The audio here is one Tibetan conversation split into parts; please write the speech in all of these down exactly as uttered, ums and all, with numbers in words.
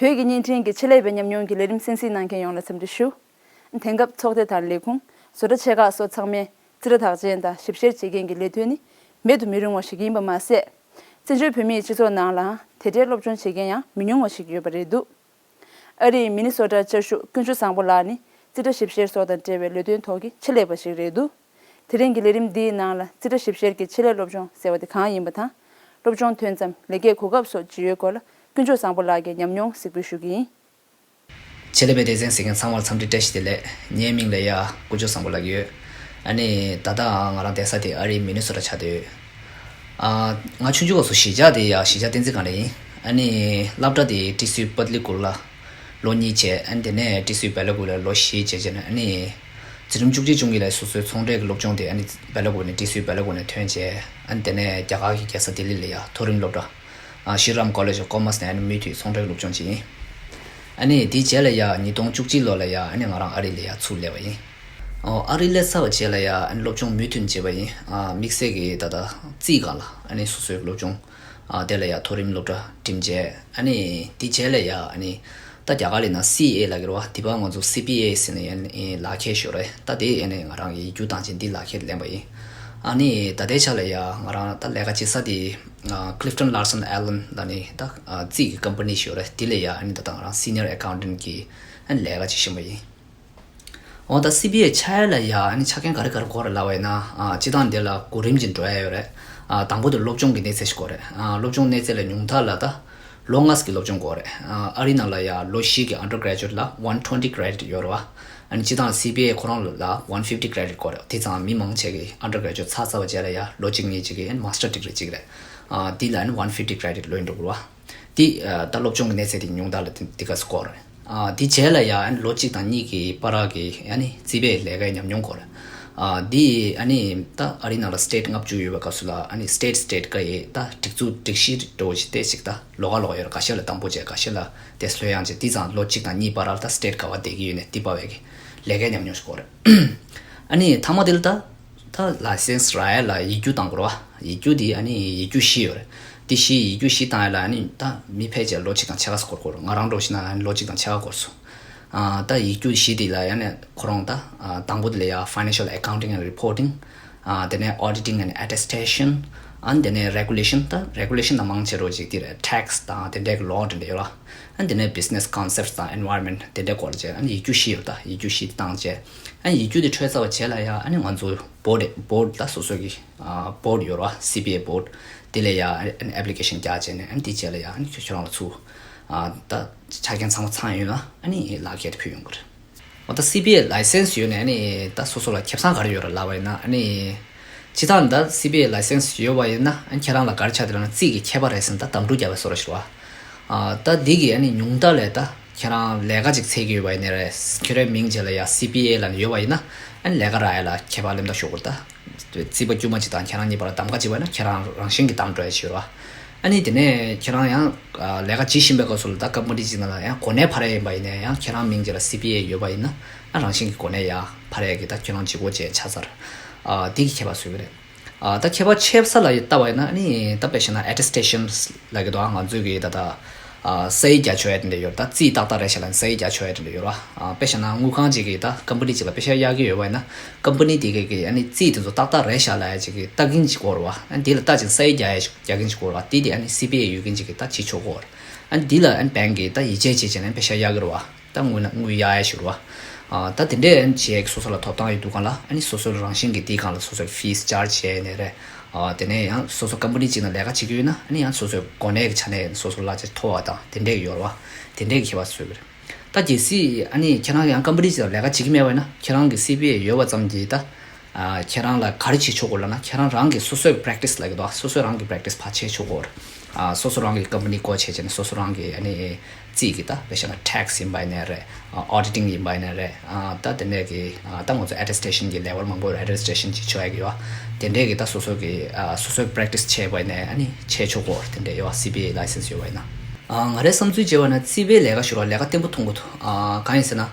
བོད་ཀྱི་བརྙན་འཕྲིན་གྱི་ཆེད་ལས་པའི་ཉམས་མྱོང་གི་ལས་རིམ་གསན་གཟིགས་གནང་མཁན་ཡོངས་ལ་འཚམས་འདྲི་ཞུ། དེང་སྐབས་ཚོགས་སྡེ་དང་ལས་ཁུངས། བཟོ་གྲྭ་ཆེ་ཁག་སོགས་ཚང་མས་རྩིས་ཁྲ་དག་ཆེན་དང་ཞིབ་བཤེར་བྱེད་མཁན་གྱི་ལས་དོན་ནི་མེད་དུ་མི་རུང་བ་ཞིག་ཡིན་པ་མ་ཟད། བཙན་བྱོལ་བོད་མིའི་སྤྱི་ཚོགས་ནང་ལའང་དེ་འདྲའི་སློབ་སྦྱོང་བྱེད་མཁན་ཡང་མི་ཉུང་བ་ཞིག་ཡོད་པ་རེད་འདུག་ཨ་རིའི་མི་ནི་སོ་ཊར་བཅའ་བཞུགས་དཀོན་མཆོག་བཟང་པོ་ལགས་ནི་རྩིས་ཁྲ་ཞིབ་བཤེར་སོགས་དང་འབྲེལ་བའི་ལས་དོན་ཐོག་གི་ཆེད་ལས་པ་ཞིག་རེད་འདུག་དེ་རིང་གི་ལས་རིམ་འདིའི་ནང་ལ་རྩིས་ཁྲ་ཞིབ་བཤེར་གྱི་ཆེད་ལས་སློབ་སྦྱོང་ཟེར་བ་དེ་གང་ཡིན་པ་དང་། སློབ་སྦྱོང་ཐོན་མཚམས་ལས་ཀའི་གོ་སྐབས་སོགས་ཇི་ཡོད་སྐོར་ལ་དཀོན་མཆོག་བཟང་པོ་ལགས་ཀྱིས་ཉམས་མྱོང་གཟིགས་འབུལ་ཞུ་གི་ཡིན། ཆེད་ལས་པའི་སྡེ་ཚན་གཟིགས་མཁན་ཚང་མར་འཚམས་འདྲི་བཀྲ་ཤིས་བདེ་ལེགས། ངའི་མིང་ལ་ཡ་དཀོན་མཆོག་བཟང་པོ་ལབ་ཀྱི་ཡོད། ཨ་ནི་ད་ལྟ་ང་རང་བསྡད་ས་དེ་ཨ་རིའི་མི་ནི་སོ་ཊར་ཆགས་བསྡད་ཡོད། ཨ། ང་ཆུང་ཆུང་སྐབས་སུ་གཞིས་ཆགས་དེ་ཡ་གཞིས་ཆགས་བསྟན་འཛིན་སྒང་ལ་ཡིན། ཨ་ནི་སློབ་གྲྭ་དེ་ཊི་སི་ཡུ་པད་ལི་ཀུར་ལ་ལོ་གཉིས་བྱས། ཨ་ནི་དེ་ནས་ཊི་སི་ཡུ་བེ་ལ་ཀུར་ལ་ལོ་བཞི་བྱས་བྱས་ནས། ཨ་ནི་འཛིན་རིམ་བཅུ་གཅིག་བཅུ་གཉིས་ལ་སོ་སོའི་ཚོང་འབྲེལ་གྱི་སློབ་སྦྱོང་དེ་ཨ་ནི་བེ་ལ་ཀུར་ནས་ཊི་སི་ཡུ་བེ་ལ་ཀུར་ནས་ཐོན་བྱས། ཨ་ནི་དེ་ནས་རྒྱ་གར་གྱི་རྒྱལ་ས་ལྡི་ལི་ལ་ཡ་མཐོ་རིམ་སློབ་གྲྭ། ཨ། ཤྲི་རམ་ཀོ་ལེཇ་ཨོཕ་ཀོ་མར་སི་ནས་ཨ་ནི་མུ་མཐུད་ཚོང་འབྲེལ་སློབ་སྦྱོང་བྱས་ཡིན། ཨ་ནི་དེའི་རྗེས་ལ་ཡ་ཉིས་སྟོང་བཅུ་གཅིག་ལོ་ལ་ཡ་ཨ་ནི་ང་རང་ཨ་རི་ལ་ཡ་ཚུར་སླེབས་པ་ཡིན། ཨོ། ཨ་རི་སླེབས་ཚར་བ་རྗེས་ལ་ཡ་ཨ་ནི་སློབ་སྦྱོང་མུ་མཐུད་བྱས་པ་ཡིན། ཨ། དམིགས་བསལ་གྱི་ད་ལྟ་རྩིས་སྒང་ལ་ཨ་ནི་སོ་སོའི་སློབ་སྦྱོང་། ཨ། དེ་ལ་ཡ་མཐོ་རིམ་སློབ་གྲྭ་འགྲིམས་བྱས། ཨ་ནི་དེའི་རྗེས་ལ་ཡ་ཨ་ནི་ད་རྒྱ་གར་ལ་ཡིན་ན་སི་ཨེ་ལབ་ཀྱི་རེད་བ། འདི་པར་ང་ཚོ་སི་པི་ཨེ་ཟེར་ནས་ཡ་ཨ་ནི་ལག་ཁྱེར་ཞིག་ཡོད་རེད། ད་དེ་ཨ་ནི་ང་རང་གི་ཡིག་རྒྱུགས་བཏང་བྱས་འདི་ལག་ཁྱེར་ལེན་པ་ཡིན། ཨ་ནི་ད་ལྟའི་ཆ་ལ་ཡ་ང་རང་ད་ལས་ཀ་བྱེད་ས་དེ། ཨ། Clifton Larson Allen ལབ་ནི་ད། ཨ། རྩིས་ཀྱི་ཀམ་པ་ནི་ཞིག་ཡོད་རེད། དེ་ལ་ཡ་ཨ་ནི་ད་ལྟ་ང་རང་སི་ནི་ཡར་ཨེ་ཀའུན་ཊན་གྱི་ཨ་ནི་ལས་ཀ་བྱེད་བཞིན་པ་ཡིན། འོ། ད་སི་པི་ཨེ་ཆགས་ཡ་ལ་ཡ་ཨ་ནི་ཆ་རྐྱེན་ག་རེ་ག་རེ་དགོས་རེད་ལབ་པ་ཡིན་ན། ཨ། སྤྱིར་བཏང་འདི་ལ་གོ་རིམ་ཅིག་འགྲོ་ཡ་ཡོད་རེད། ཨ། དང་པོ་དེ་སློབ་སྦྱོང་གི་གནས་ཚད་ཞིག་དགོས་རེད། ཨ། སློབ་སྦྱོང་གནས་ཚད་ལ་ཉུང་མཐའ་ལ་ད་ལོ་ལྔ་ཙམ་གྱི་སློབ་སྦྱོང་དགོས་རེད། ཨ། ཨ་རིའི་ནང་ལ་ཡ་ལོ་བཞི་གི་undergraduate ལ་one twenty credit ཡོད་རེད་བ། ཨ་ནི་སྤྱིར་བཏང་སི་པི་ཨེ་ཁོ་རང་ལ་one fifty credit དགོས་རེད། དེ་ཙང་མི་མང་ཆེ་གི་undergraduate ཚར་ཚར་བ་རྗེས་ལ་ཡ་ལོ་གཅིག་གཉིས་གཅིག་གི་master degree གཅིག་རེད། ཨ། དེ་ལ་ཨ་ནི་one fifty credit ལོན་འགྲོ་དགོས་རེད་བ། དེ། ཨ། ད་སློབ་སྦྱོང་གི་གནས་ཚད་དེ་ཉུང་མཐའ་ལ་དེ་དེ་ག་ཙམ་དགོས་རེད། ཨ། དེ་རྗེས་ལ་ཡ་ཨ་ནི་ལོ་གཅིག་དང་གཉིས་ཀྱི་བར་གྱི་ཨ་ནི་རྩིས་པའི་ལས་ཀའི་ཉམས་མྱོང་དགོས་རེད། ཨ། དེ་ཨ་ནི་ད་ཨ་རིའི་ནང་ལ་state ལྔ་བཅུ་ཡོད་པའི་སྐབས་སུ་ལ་ཨ་ནི་state state ག་ཡི་ད་སྒྲིག་འཛུགས་སྒྲིག་གཞི་འདྲ་བོ་ཞིག་དེ་ཞིག་ད་ལོགས་ཀ་ལོགས་ཀ་ཡོད་རེད། འགའ་ཤས་ལ་དང་པོ་བྱས། འགའ་ཤས་ལ་དེ་ལྷོད་ཡངས་བྱས། དེ་ཙང་ལོ་གཅིག་དང་གཉིས་བར་ལ་ད་state ག་བ་བསྡད་ཀྱི་ཡོད་ནས་དེ་བར་བའི་གི་ལས་ཀའི་ཉམས་མྱོང་ཞིག་དགོས་རེད། ཨ་ནི་མཐའ་མ་དེ་ལ་ད། ད་license རག་ཡ་ལ་ཡིག་རྒྱུགས་བཏང་དགོས་རེད་བ། ཡིག་རྒྱུགས་དེ་ཨ་ནི་ཡིག་རྒྱུགས་བཞི་ཡོད་རེད། དེ་བཞི་ཡིག་རྒྱུགས་བཞི་བཏང་ཡ་ལ་ཨ་ནི་ད་མི་ཕལ་ཆེར་ལོ་གཅིག་དང་ཕྱེད་ཀ་ཙམ་འགོར་འགོར། ང་རང་འདྲ་བོ་ཞིག་ན་ཨ་ནི་ལོ་གཅིག་དང་ཕྱེད་ཀ་འགོར་སོང་། ཨ། ད་ཡིག་རྒྱུགས་བཞི་དེ་ལ་ཡ་ནས་ཁོ་རང་ད། ཨ། དང་པོ་དེ་ལ་ཡ་financial accounting and reporting། ཨ། དེ་ནས་auditing and attestation། ཨ། དེ་ནས་regulation། ད་regulation ད་མང་ཆེ་རོ་ཅིག་དེ་རེད། tax དང་དེ་འདྲའི་གི་law དེ་འདྲ་ཡོད་ར། ཨ། དེ་ནས་business concepts དང་environment དེ་འདྲའི་སྐོར་བྱས། ཨ་ནི་ཡིག་རྒྱུགས་བཞི་ཡོད། ད་ཡིག་རྒྱུགས་བཞི་དེ་བཏང་བྱས། ཨ་ནི་ཡིག་རྒྱུགས་དེ་འཕྲོད་ཚར་བ་རྗེས་ལ་ཡ་ཨ་ནི་ང་ཚོ་board board ད་སོ་སོ་གི། ཨ། board ཡོད་ར། སི་པི་ཨེ་board དེ་ལ་ཡ་ཨ་ནི་application རྒྱག་བྱས་ནས། ཨ་ནི་དེ་རྗེས་ལ་ཡ་ཨ་ནི་ཁྱོད་རང་ལ་ཚུར། ཨ། ད་ཆ་རྐྱེན་ཚང་མ་ཚང་ཡོད་ན་ཨ་ནི་ལག་འཁྱེར་དེ་ཕུལ་ཡོང་གི་རེད། འོ། ད་སི་པི་ཨེ་license ཡོད་ནས་ཨ་ནི་ད་སོ་སོ་ལ་ཁེ་བཟང་ག་རེ་ཡོད་རེད་ལབ་པ་ཡིན་ན། ཨ་ནི་སྤྱིར་བཏང་ད་སི་པི་ཨེ་license ཡོད་པ་ཡིན་ན་ཨ་ནི་ཁྱེད་རང་ལ་ག་རེ་ཆགས་བསྡད་ལབ་ན་རྩིས་ཀྱི་མཁས་པ་རེད་ཟེར་ནས་ད་གདམ་འཕྲུལ་རྒྱག་པའི་བཟོ་འདྲ་ཞིག་རེད་བ། ཨ། ད་འདི་གི་ཨ་ནི་ཉུང་མཐའ་ལ་ད་ཁྱེད་རང་ལས་ཀ་ཅིག་འཚོལ་གྱི་ཡོད་པ་ཡིན་ན་རེད། ཁྱོད་རའི་མིང་རྗེས་ལ་ཡ་སི་པི་ཨེ་ལབ་ནས་ཡོད་པ་ཡིན་ན་ཨ་ནི་ལས་ཀ་རག་ཡ་ལ་ཁྱད་པར་ལེན་ཐབས་ཤོག་གོ། ད་རྩིས་པ་དཀྱུས་མ་ཅིག་དང་ཁྱེད་རང་གཉིས་བར་ལ་གདམ་ག་བྱེད་པ་ཡིན་ན་ཁྱེད་རང་རང་བཞིན་གྱིས་གདམ་འགྲོ་ཡ་ཞིག་ཡོད་རེད་བ། ཨ་ནི་དེ་ནས་ཁྱེད་རང་ཡང་ལས་ཀ་བྱེད་བཞིན་པའི་སྐབས་སུ་ལ་ད་company ཅིག་ནང་ལ་ཡང་གོ་གནས་འཕར་ཡ་ཡིན་པ་ཡིན་ན་ཡང་ཁྱེད་རང་མིང་རྗེས་ལ་སི་པི་ཨེ་ཡོད་པ་ཡིན་ན་ཨ་རང་བཞིན་གྱིས་གོ་གནས་ཡར་འཕར་ཡ་གི་ད་ཁྱོད་རང་ལྗིད་ཁོག་ཅིག་ཆགས་ཚར། ཨ། དེ་གི་ཁྱད་པར་བཟོས་པ་རེད། ཨ། ད་ཁྱད་པར་ཆེ་ས་ལ་ཡི་ལྟ་བ་ཡིན་ན་ཨ་ནི་ད་དཔེ་བཞག་ན་attestations ལབ་ཀྱི་འདུག་ང་ཚོའི་གི་ད་ད། ཨ། ས་ཡིག་རྒྱག་ཆོག་ཡ་དེ་འདྲ་ཡོད་རེད། ད་རྩིས་ཏག་ཏག་རེད་ཤག་ལབ་ནས་ས་ཡིག་རྒྱག་ཆོག་ཡ་དེ་འདྲ་ཡོད་རེད་བ། ཨ། དཔེ་བཞག་ན་དངུལ་ཁང་ཅིག་གིས་ད་company ཅིག་ལ་པེ་ཤག་གཡར་གྱི་ཡོད་པ་ཡིན་ན་company དེ་གི་གི་ཨ་ནི་རྩིས་དེ་ཚོ་ཏག་ཏག་རེད་ཤག་ལབ་ཡ་ཅིག་གི་ལྟ་མཁན་ཅིག་དགོས་རེད་བ། ཨ་ནི་དེ་ལ་ལྟ་ཅིག་ས་ཡིག་རྒྱག་ཡ་ཞིག་རྒྱག་མཁན་ཅིག་དགོས་རེད་བ། དེ་དེ་ཨ་ནི་སི་པི་ཨེ་ཡོད་མཁན་ཅིག་གིས་ད་བྱེད་ཆོག་གི་ཡོད་རེད། ཨ་ནི་དེ་ལ་ཨ་ནི་bank གིས་ད་ཡིད་ཆེས་བྱས་བྱས་ནས་པེ་ཤག་གཡར་གྱི་རེད་བ། ད་དངུལ་ན་དངུལ་གཡར་ཡ་ཞིག་རེད་བ། ཨ། ད་དེ་འདྲས་བྱས་སོ་སོ་ལ་ཐོབ་ཐང་ཡོད་དུས་སྒང་ལ་ཨ་ནི་སོ་སོའི་རང་བཞིན་གྱིས་དེའི་སྒང་ལ་སོ་སོའི་fees charge བྱས་ནས་རེད། ཨ། དེ་ནས་ཡང་སོ་སོ་company ཅིག་ནང་ལས་ཀ་བྱེད་ཀྱི་ཡོད་ན་ཨ་ནི་ཡང་སོ་སོའི་གོ་གནས་ཀྱི་ཆ་ནས་སོ་སོ་གླ་ཆ་མཐོ་བ་དང་དེ་འདྲས་ཡོད་རེད་བ། དེ་འདྲས་ཀྱི་ཁྱད་པར་བཟོས་པ་རེད། ད་གལ་སྲིད་ཨ་ནི་ཁྱེད་རང་ཡང་company ཅིག་ལ་ལས་ཀ་བྱེད་ཀྱི་མེད་པ་ཡིན་ན་ཁྱེད་རང་གི་སི་པི་ཨེ་ཡོད་པ་ཙམ་གྱིས་ད། ཨ། ཁྱེད་རང་ལ་ག་རེ་བྱེད་ཆོག་གོ་ལབ་ན་ཁྱེད་རང་རང་གི་སོ་སོའི་practice ལབ་ཀྱི་འདུག་སོ་སོའི་རང་གི་practice ཕར་བྱེད་ཆོག་གོ། ཨ། སོ་སོ་རང་གི་company སྒོ་ཕྱེ་བྱས་ནས་སོ་སོ་རང་གི་ཨ་ནི་རྩིས་ཀྱི་ད་དཔེ་བཞག་ན་tax ཡིན་པ་ཡིན་ནའི་རེད། ཨ། auditing ཡིན་པ་ཡིན་ནའི་རེད། ཨ། ད་དེ་འདྲས་ཀྱི། ཨ། ད་ང་ཚོ་attestation གྱི་level མང་པོ་ཡོད་རེད། attestation ཅིག་བྱེད་ཡ་གི་ཡོད། དེ་འདྲས་ཀྱི་ད་སོ་སོ་གི། ཨ། སོ་སོའི་practice བྱས་པ་ཡིན་ནའི་ཨ་ནི་བྱེད་ཆོག་གོ་དེ་འདྲས་ཡོད། སི་པི་ཨེ་license ཡོད་པ་ཡིན་ན། ཨ། ང་རའི་བསམ་ཚུལ་བྱས་པ་ན་རྩིས་པའི་ལས་ཀ་ཞུ་ར་ལས་ཀ་བརྟན་པོ་མཐོང་གི་འདུག་ཨ། གང་ཡིན་ཟེར་ན།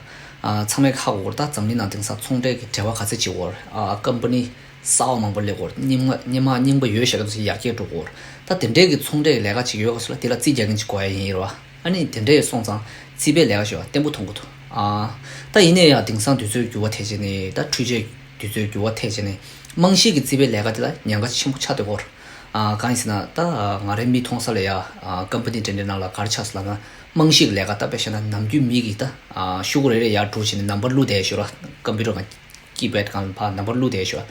ཨ། ཚང་མས་ཧ་གོ་གི་རེད། ད་འཛམ་གླིང་ནང་དེང་སང་ཚོང་འབྲེལ་གྱི་འབྲེལ་བ་ག་ཚད་ཅིག་ཡོད་རེད། ཨ། company གསར་པ་མང་པོ་སླེབས་ཀྱི་ཡོད་རེད། རྙིང་མ་རྙིང་མ་རྙིང་པ་ཡོད་བཤད་མཁན་ཚོ་ཡར་རྒྱས་འགྲོ་གི་ཡོད་རེད། ད་དེ་འདྲའི་གི་ཚོང་འབྲེལ་གྱི་ལས་ཀ་ཅིག་ཡོད་ག་སོ་ལ་དེ་ལ་རྩིས་རྒྱག་མཁན་ཅིག་དགོས་ཡ་ཡིན་རེད་བ། ཨ་ནི་དེ་འདྲས་སོང་ཙང་རྩིས་པའི་ལས་ཀ་ཞེས་པ་བརྟན་པོ་མཐོང་གི་འདུག་ཨ། ད་ཡིན་ནའི་ཡང་དེང་སང་དུས་ཚོད་འགྱུར་བ་ཐེབས་བྱས་ནས། ད་འཕྲུལ་ཆས་དུས་ཚོད་འགྱུར་བ་ཐེབས་བྱས་ནས་རྨང་གཞི་གི་རྩིས་པའི་ལས་ཀ་དེ་ལ་ཉེན་ཁ་ཆེན་པོ་ཆགས་བསྡད་ཡོད་རེད། ཨ། གང་ཡིན་ཟེར་ན། ད་ང་རའི་མིག་མཐོང་ས་ལ་ཡ། ཨ། ཀམ་པ་ནི་དེ་འདྲའི་ནང་ལ་ག་རེ་ཆགས་སོང་ལབ་ན། རྨང་གཞི་གི་ལས་ཀ། ད་དཔེ་བཞག་ན་ནམ་རྒྱུན་མི་གིས་ད། ཨ། ཤོག་གུ་རེ་རེ་ཡར་འབྲུ་བྱས་ནས་ནམ་བར་བླུགས་བསྡད་ཞོར། ཀམ་པུ་ཊར་སྒང་ཀི་པེ་ཌི་སྒང་ཕར་ནམ་བར་བླུགས་བསྡད་ཞོར།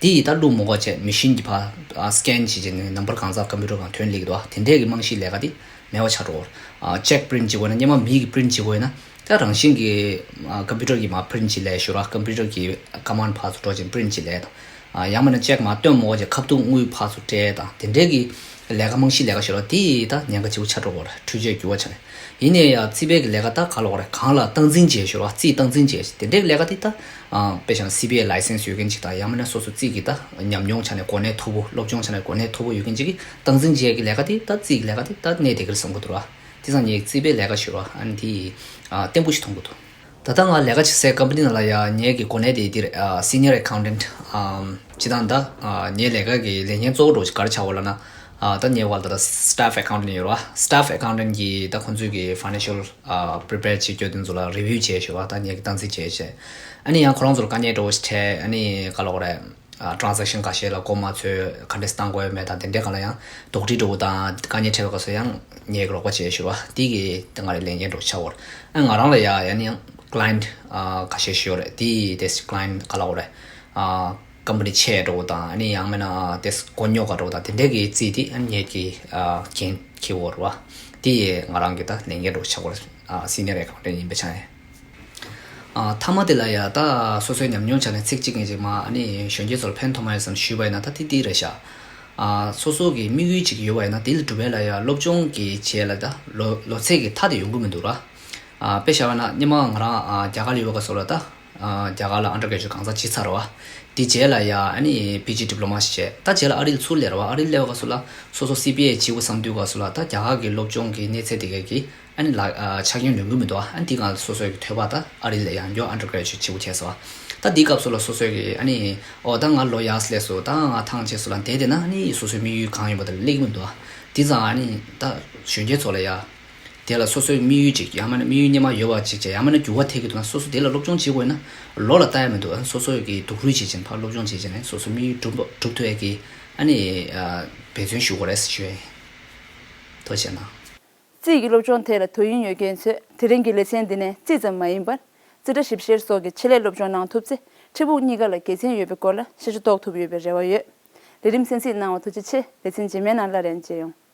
དེ་ཡིས་ད་བླུགས་མ་དགོས་བྱས་མེ་ཤིན་གྱིས་ཕར། ཨ། སི་ཀེན་བྱས་བྱས་ནས་ནམ་བར་གང་ཚང་ཀམ་པུ་ཊར་སྒང་ཐོན་སླེབས་ཀྱི་འདུག་དེ་འདྲས་ཀྱི་རྨང་གཞིའི་ལས་ཀ་དེ་མེད་པ་ཆགས་འགྲོ་གི་རེད། ཨ། ཅེག་པི་རིན་ཊི་བྱེད་དགོས་ན། སྔོན་མ་མི་གིས་པི་རིན་ཊི་བྱེད་དགོས་ན། ད་རང་བཞིན་གྱིས། ཨ། ཀམ་པུ་ཊར་གྱིས་མར་པི་རིན་ཊི་བྱས་ལབ་ཞོར། ཀམ་པུ་ཊར་གྱི་ཀ་མན་ཌི་ཕར་ཚུར་འགྲོ་བྱས་པི་རིན་ཊི་བྱས་ལབ་དང་། ཨ། ཡང་མིན་ན་ཅེག་མར་སྟོན་མ་དགོས་བྱས་ཁ་ཐུག་དངུལ་ཕར་ཚུར་སྤྲད་དང་། དེ་འདྲས་ཀྱི་ལས་ཀ། རྨང་གཞིའི་ལས་ཀ་ཞོར་དེ་ད་ཉེན་ཁ་ཆེན་པོ་ཆགས་འགྲོ་གི་རེད། འཕྲུལ་ཆས་འགྱུར་བ་ཆགས་ནས། ཡིན་ནའི་ཡང་རྩིས་པའི་གི་ལས་ཀ་ད་ག་ལབ་དགོས་རེད། གང་ལ་སྟངས་འཛིན་བྱས་ཞོར། རྩིས་སྟངས་འཛིན་བྱས། དེ་འདྲའི་ལས་ཀ་དེ་ད། ཨ། དཔེ་བཞག་ན་སི་བི་ཨའི་ལའི་སེན་སི་ཡོད་མཁན་ཅིག་དང་། ཡང་མིན་ན་སོ་སོ་རྩིས་ཀྱི་ད་ཉམས་མྱོང་ཆ་ནས་གོ་གནས་མཐོ་པོ། སློབ་སྦྱོང་ཆ་ནས་གོ་གནས་མཐོ་པོ་ཡོད་མཁན་ཅིག་གིས་སྟངས་འཛིན་བྱེད་ཡས་ཀྱི་ལས་ཀ་དེ། ད་རྩིས་ཀྱི་ལས་ཀ་དེ་ད་གནད་དེ་ག་རེད་བསམ་གྱི་འདུག་ར། དེ་ཙང་ངས་རྩིས་པའི་ལས་ཀ་ཞུ་ར། ཨ་ནི་དེ། ཨ། བརྟན་པོ་ཞིག་མཐོང་གི་འདུག་ད་ལྟ་ང་ལས་ཀ་བྱེད་སའི་ཀམ་པ་ནི་ནང་ལ་ཡ་ངེད་ཀྱི་གོ་གནས་དེ་འདིར། ཨ། སི་ནི་ཡར་ཨེ་ཀའུན་ཊེན་ཊི། ཨམ། སྤྱིར་བཏང་ད། ཨ། ངའི་ལས་ཀ་གི་ལས་འགན་གཙོ་བོ་འདྲ་བོ་ཅིག་ག་རེ་ཆགས་ཡོད་ལབ་ན། ཨ། ད་ངའི་བར་ད་ལྟ་སི་ཊཕ་ཨེ་ཀའུན་ཊེན་ཊི་ཡོད་རེད་བ། སི་ཊཕ་ཨེ་ཀའུན་ཊེན་ཊི་གིས་ད་ཁོང་ཚོའི་གི་ཕའི་ནན་ཤལ། ཨ། པི་རི་པེར་བྱེད་རྒྱུ་དེ་ཚོ་ལ་རི་ཝིའུ་བྱས་ཞོར་བ། ད་ངེད་ཀྱིས་སྟངས་འཛིན་བྱས་བྱས། ཨ་ནི་ཡང་ཁོ་རང་ཚོར་དཀའ་ངལ་འདྲ་བོ་ཞིག་འཕྲད། ཨ་ནི་ག་ལབ་དགོས་རེད། ཨ། ཊེ་རན་ཛེག་ཤན་ཁ་ཤས་ལ་མགོ་མ་ཚོས། ག་འདྲས་བཏང་དགོས་མེད་དང་། དེ་འདྲའི་སྒང་ལ་ཡང་དོགས་འདྲི་འདྲ་བོ་དང་དཀའ་ངལ་འཕྲད་པའི་སྐབས་སུ་ཡང་ངས་རོགས་པ་བྱས་ཞོར་བ། དེ་གི་དེ་ང་རའི་ལས་འགན་འདྲ་བོ་ཆགས་ཡོད་རེད། ཨ། ང་རང་ལ་ཡ་ཡང་ནི་ཡང་ཀ་ལི་ཡན་ཊི། ཨ། ཁ་ཤས་ཤིག་ཡོད་རེད། དེ་དེ་ཀ་ལི་ཡན་ཊི་ག་ལབ་དགོས་རེད། ཨ། ཀམ་པ་ནི་ཆེ་འདྲ་བོ་དང་། ཨ་ནི་ཡང་མིན་ན་དེ་མགོ་རྙོག་ག་འདྲ་བོ་དང་། དེ་འདྲའི་གི་རྩིས་དེ་ཨ་ནི་ངེད་ཀྱིས། ཨ། འགན་འཁྱེར་ཡོད་རེད་བ། དེ་ཡི་ང་རང་གི་ད་ལས་འགན་འདྲ་བོ་ཆགས་ཡོད་རེད། ཨ། སི་ནི་ཡར་ཨེ་ཀའུན་ཊེན་ཊི་ཡིན་པའི་ཆ་ནས། ཨ། མཐའ་མ་དེ་ལ་ཡ་ད་སོ་སོའི་ཉམས་མྱོང་ཆ་ནས་ཚིག་གཅིག་ངས་ཅིག་མར་ཨ་ནི་གཞོན་སྐྱེས་ཚོར་ཕན་ཐོགས་མ་ཡོང་བསམ་ཞུས་པ་ཡིན་ན། ད་དེ་འདི་རེད་ཤག་ཨ། སོ་སོ་གི་དམིགས་ཡུལ་ཅིག་ཡོད་པ་ཡིན་ན། དེ་ལ་འགྲུབ་པ་ལ་ཡ་སློབ་སྦྱོང་གི་རྗེས་ལ་ད་ལོ་ལོ་ཚད་ཀྱི་མཐའ་དེ་ཡོང་གི་མི་འདུག་ར། ཨ། དཔེ་བཞག་པ་ན་སྔོན་མ་ང་རང་། ཨ། རྒྱ་གར་ལ་ཡོད་པའི་སྐབས་སུ་ལ་ད། ཨ། རྒྱ་གར་ལ་ཨན་ཌར་གྷ་རེ་ཇུ་ཨེཊ་གང་ཚང་བྱས་ཚར་རེད་བ། དེ་རྗེས་ལ་ཡ་ཨ་ནི་པི་ཇི་ཌི་པི་ལོ་མ་ཞིག་བྱས། ད་རྗེས་ལ་ཨ་རིར་ཚུར་སླེབས་རེད་བ། ཨ་རིར་སླེབས་པའི་སྐབས་སུ་ལ་སོ་སོ་སི་བི་ཨའི་བྱེད་དགོས་བསམ་དུས་སྐབས་སུ་ལ། ད་རྒྱ་གར་གྱི་སློབ་སྦྱོང་གི་གནས་ཚད་དེ་ག་གི་ཨ་ནི་ལ། ཨ། ཆ་རྐྱེན་ལོན་གྱི་མི་འདུག་ཨ་ནི་དེ་སྒང་ལ་སོ་སོའི་གི་ཐོད་པ་ད་ཨ་རི་ལ་ཡང་བསྐྱར་ཨན་ཌར་གྷ་རེ་ཇུ་ཨེཊ་བྱེད་དགོས་བྱས་སོང་བ། ད་དེའི་སྐབས་སུ་ལ་སོ་སོའི་གི་ཨ་ནི། ཨོ། ད་ང་ལོ་ཡར་སླེབས་སོང་། ད་ང་ཐང་ཆད་སོང་ལབ་བསྡད་བསྡད་ན། ཨ་ནི་སོ་སོའི་དམིགས་ཡུལ་གང་ཡིན་པ་དེ་ལ་སླེབས་ཀྱི་མི་འདུག་ཨ། དེ་ཙང་ཨ་ནི་ད་གཞོན་སྐྱེས་ཚོ་ལ་ཡ། དེ་ལ་སོ་སོའི་དམིགས་ཡུལ་ཅིག་ཡང་མིན་ན་དམིགས་ཡུལ་སྔོན་མ་ཡོད་པ་ཅིག་བྱས། ཡང་མིན་ན་འགྱུར་བ་ཐེབས་ཀྱི་འདུག་ན། སོ་སོ་དེ་ལ་སློབ་སྦྱོང་བྱེད་དགོས་ན་ལོ་ལ་ལྟ་ཡ་མི་འདུག་ཨ། སོ་སོའི་གི་སྡུག་རུས་བྱེད་བྱས་ཕར་སློབ་སྦྱོང་བྱེད་བྱས་ནས་སོ་སོའི་དམིགས་ཡུལ་འགྲུབ་འགྲུབ་ཐུབ་ཡ་གི་ཨ་ནི། ཨ། འབད་བརྩོན་ཞུ་དགོས་རེད་ཞུ་ཡ་ཡིན། ཐུགས་རྗེ་གནང་། རྩིས་ཀྱི་སློབ་སྦྱོང་ཐད་ལ་དོ་དབྱིངས་ཡོད་མཁན་ཚོས་དེ་རིང་གི་ལེ་ཚན་འདི་ནས་རྩིས་ཙམ་མ་ཡིན་པར། རྩིས་ཁྲ་ཞིབ་བཤེར་སོགས་ཀྱི་ཆེད་ལས་སློབ་སྦྱོང་གནང་ཐུབ་ཚེ། འཕྲལ་ཕུགས་གཉིས་ཀ་ལ་དགེ་མཚན་ཡོད་པའི་སྐོར་ལ་ཤེས་བྱ་རྟོགས་ཐུབ་ཡོད་པའི་རེ་བ་ཡོད། ལས་རིམ་གསན་གཟིགས་གནང་བར་ཐུགས་རྗེ་ཆེ། ལེ་ཚན་རྗེས་མའི་ནང་སླར་ཡང་མཇལ་ཡོང་།